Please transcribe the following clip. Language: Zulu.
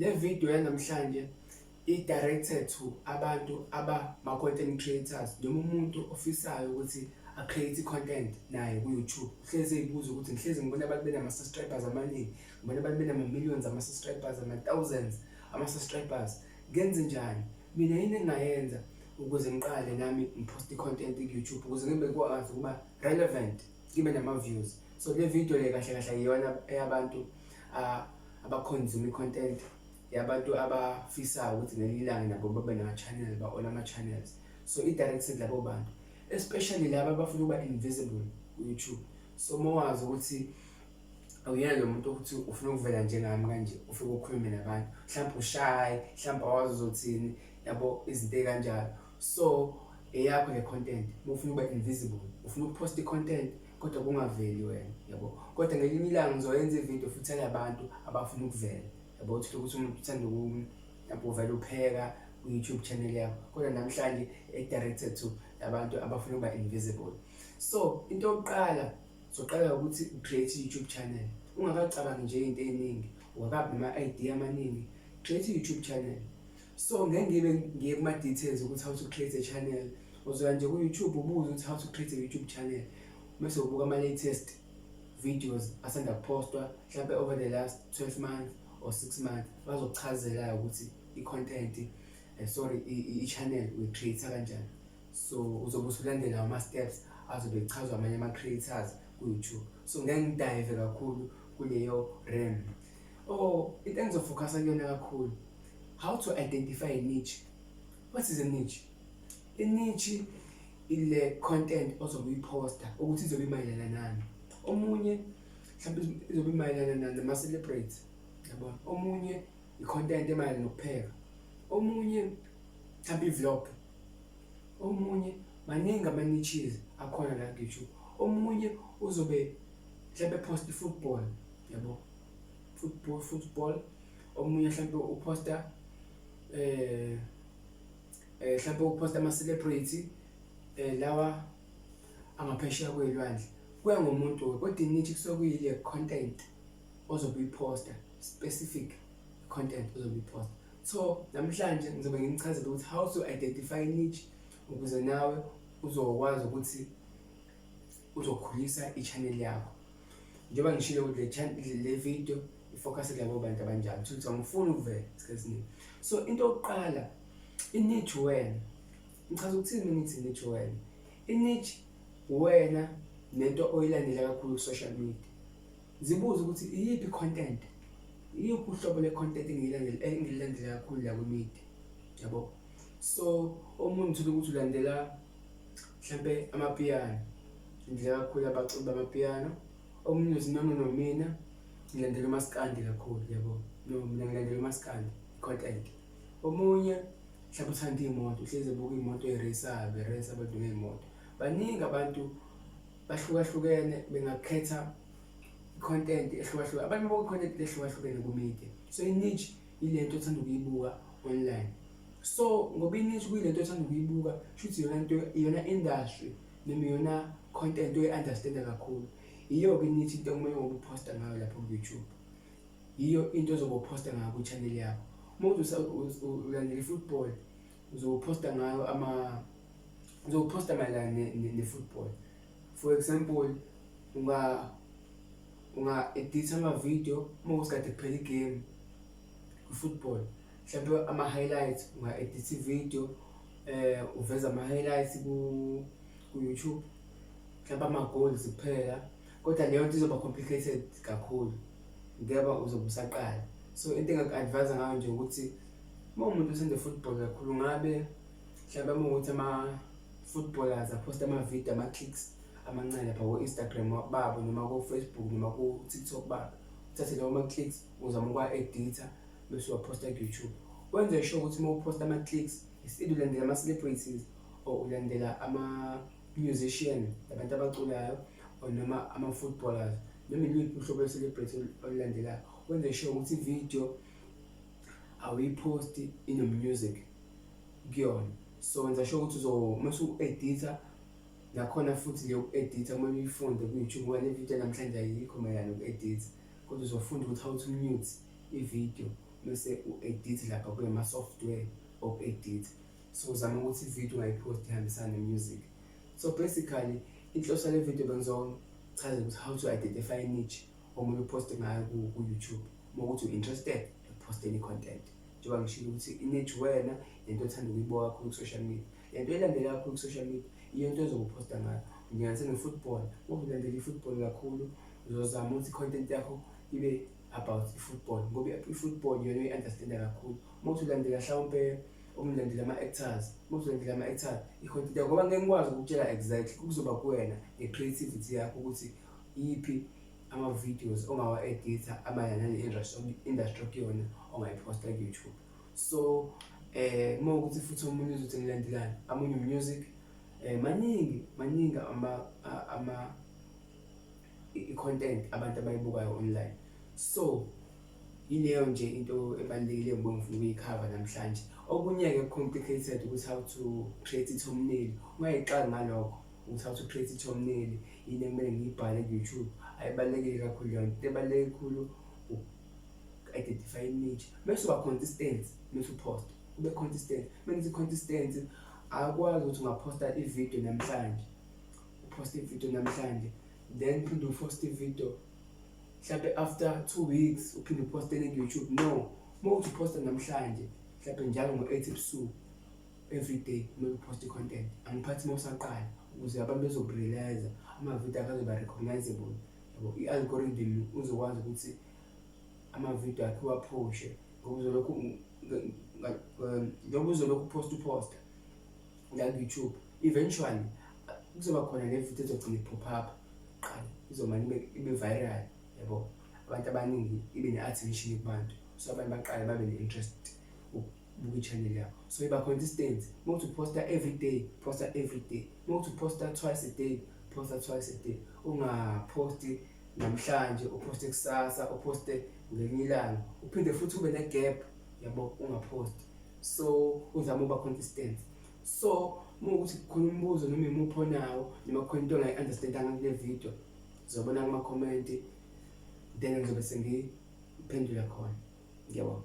Le video yanamhlanje i-directed to abantu abama-content creators noma umuntu ofisayo ukuthi a-create i-content naye ku-YouTube. Uhlezi eyibuza ukuthi ngihlezi ngibona abantu benama-subscribers amaningi, ngibona abantu benama-millions ama-subscribers, ama-thousands ama-subscribers. Ngenze njani? Mina yini engingayenza ukuze ngiqale nami ngiphoste i-content ku-YouTube ukuze ngibe kwazi ukuba relevant, ngibe nama-views. So le video le kahle kahle iyona eyabantu aba-consume i-content, yabantu abafisayo ukuthi ngelinye ilanga nabo babe nama-channel, ba-own ama-channels. So i-directed labo bantu, especially laba abafuna ukuba invisible ku-YouTube. So uma wazi ukuthi awuyena lo muntu ukuthi ufuna ukuvela njengami kanje, ufike ukhulume nabantu, mhlawumbe ushaye, mhlawumbe awazi uzothini, yabo, izinto ey'kanjalo. So eyakho le content, uma ufuna ukuba invisible, ufuna ukuphosta i-content kodwa kungaveli wena, yabo. Kodwa ngelinye ilanga ngizoyenza ividiyo futhi yalabantu abafuna ukuvela, yabo. Uthole ukuthi umuntu uthanda mhlawumbe uvele upheka ku-YouTube channel yakho, kodwa namhlanje e-directed to abantu abafuna ukuba invisible. So into yokuqala, soqala ukuthi create i-YouTube channel ungakacabangi nje into eningi, ungakabi nama-idea amaningi, create i-YouTube channel. So ngeke ngibe ngiye kuma-details ukuthi how to create a channel. Uzoya nje ku-YouTube, ubuze ukuthi how to create a YouTube channel, bese ubuka ama-latest videos asanda kuphostwa mhlawumbe over the last 12 months or 6 months. Bazokuchazela ukuthi i-content, sorry, i-channel uyi-create kanjani. So uzobe usulandela ama-steps azobe echazwa amanye ama-creators ku-YouTube. So ngeke ngi-dive kakhulu kuleyo realm. Oh, into engizofocusa kuyona kakhulu, how to identify a niche. What is a niche? I-niche ile content ozobe uyiphosta ukuthi izobe imayelana nani. Omunye mhlawumbe izobe imayelana nama-celebrity, yabona. Omunye i-content emayelana nokupheka, omunye mhlawumbe i-vlog, omunye, maningi ama-niches akhona la ku-YouTube. Omunye uzobe mhlawumbe post i-football, yabo, football, football. Omunye mhlawumbe uposta mhlawumbe uposta ama-celebrity lawa angaphesheya kwey'lwandle. Kuya ngomuntu, kodwa i-niche kusuke kuyile content ozobe uyiposta, specific content ozobe uyiposta. So namhlanje ngizobe nginichazela ukuthi how to identify niche ukuze nawe uzokwazi ukuthi uzokhulisa i-channel yakho. Njengoba ngishilo ukuthi le video i-focus kulabo bantu abanjalo, ukuthi angifuni ukuvela isikhathi esiningi. So into yokuqala, i-niche wena. Ngichaza ukuthini uma ngithi niche wena? I-niche wena nento oyilandela kakhulu ku-social media. Zibuze ukuthi iyiphi i-content, iyiphi uhlobo le-content engiyilandela, engililandela kakhulu la kwi-media, yabo. So omunye uthola ukuthi ulandela mhlampe amapiano, ngilandela kakhulu abaculi bamapiano. Omunye uthi, no, no, no, mina ngilandela umaskandi kakhulu, yabo. No, mina ngilandela umaskandi content. Omunye mhlawumbe uthanda iy'moto, uhlezi ebuka iy'moto ey'reyisayo, bereyisa abantu ngey'moto. Baningi abantu, bahlukahlukene, bengakhetha i-content ehlukahlukene. Abantu babuka i-content ehlukahlukene ku-media. So i-niche ile nto othanda ukuyibuka online. So ngoba i-niche kuyile nto othanda ukuyibuka, shuthi iyona nto, iyona industry noma iyona content oyi-understand-a kakhulu. Iyo-ke i-niche, into okumele ngoba uphosta ngayo lapho ku-YouTube, yiyo into ozobe uphosta ngayo kwi-channel yakho. Uma uthi ulandela i-football, uzobe uphosta ngayo ama uzophosta mayelana ne-football. For example, unga-editha ama-video uma kuwukuthi kade kuphela i-game kwi-football, mhlawumbe ama-highlights. Unga-editha i-video, uveze ama-highlights ku-YouTube, mhlawumbe ama-goals kuphela. Kodwa leyo nto izoba complicated kakhulu ngoba uzobe usaqala. So into engingaku-advise ngayo nje ukuthi uma uwumuntu othanda i-football kakhulu, ngabe mhlawumbe uma kuwukuthi ama-footballers aphosta ama-video, ama-clips amancane lapha ko-Instagram babo noma ko-Facebook noma ko-TikTok babo, uthathe lawo ma-clips, uzame ukuwa-editha, bese uwaphosta ku-YouTube. Wenze sure ukuthi uma uphosta ama-clips, is either ulandela ama-celebrities or ulandela ama-musician, abantu abaculayo, or noma ama-footballers, noma iluphi uhlobo lwe-celebrity olulandelayo, wenze sure ukuthi i-video awuyiphosti ino-music kuyona. So wenza sure ukuthi mase u-editha nakhona futhi, leyo ku-editha kumele uyifunde ku-YouTube, ngoba le video namhlanje ayikho mayelana noku-editha, kodwa uzofunda ukuthi how to mute i-video. Bese u-edit lapha kulama-software oku-edit. So zama ukuthi i-video ungayiphosti ihambisane ne-music. So basically, inhloso yale video bengizochaza ukuthi how to identify niche omunye uphoste ngayo ku-YouTube uma ukuthi u-interested ekuphosteni i-content. Njengoba ngishilo ukuthi i-niche wena lento othanda ukuyibuka kakhulu ku-social media, lento elandela kakhulu ku-social media, iyo into ozokuphosta ngayo. Ngingathi ne-football, uma ulandela i-football kakhulu, uzozama ukuthi i-content yakho ibe about i-football, ngoba i-football iyona oyi-understanda kakhulu. Uma uthi ulandela mhlawumpe, umlandela ama-actors, uma uthi ulandela ama-actors, i-content yakho, ngoba ngeke ngikwazi ukukutshela exactly, kuzoba kuwena nge-creativity yakho ukuthi iyiphi ama-videos ongawa-editha amayelana nale industry okuyona ongayiphosta ku-YouTube. So uma ukuthi futhi omunye uzothi ngilandelani amunye music, maningi maningi ama i-content abantu abayibukayo online. So yileyo nje into ebalulekile ngibe ngifuna ukuyikhava namhlanje. Okunye-ke complicated ukuthi how to create i-thumbnail, ungayixaki ngalokho ukuthi how to create i-thumbnail, yini ekumele ngiyibhale ku-YouTube. Ayibalulekile kakhulu leyo nto. Into ebaluleke kakhulu uku-identify i-niche, bese uba consistent. Mese uphosta ube consistent. Uma ngithi consistent, akwazi ukuthi ungaphosta i-video namhlanje, uphoste i-video namhlanje, then uphinde uphoste i-video mhlampe after 2 weeks, uphinde uphoste ku-YouTube. No, uma uthi uphosta namhlanje, mhlampe njalo ngo-8 ebusuku, every day kumele uphoste i-content. Angiphathi uma usaqala, ukuze abantu bezokurealize, amavidiyo akho azoba recognizable, yabo, i-algorithm uzokwazi ukuthi amavidiyo akhe uwaphushe, ngoba uzolokhu, njengoba uzolokhu uphosta, uphosta la ku-YouTube, eventually kuzoba khona le video ezogcina i-pop up qala, izomane ibe viral, yabo, abantu abaningi, ibe ne-attention kubantu. So abantu baqale babe ne-interest ukubuka i-channel yakho. So iba consistent. Uma uthi uphosta every day, posta every day. Uma uthi uphosta twice a day, posta twice a day. Ungaphosti namhlanje, uphoste kusasa, uphoste ngelinye ilanga, uphinde futhi ube ne-gap, yabo, ungaphosti. So uzame ukuba consistent. So uma ukuthi kukhona umbuzo noma imuphi onawo, noma kukhona into ongayi-understandanga kule video, uzobona kuma-comment, then ngizobe sengiphendula khona. Ngiyabonga.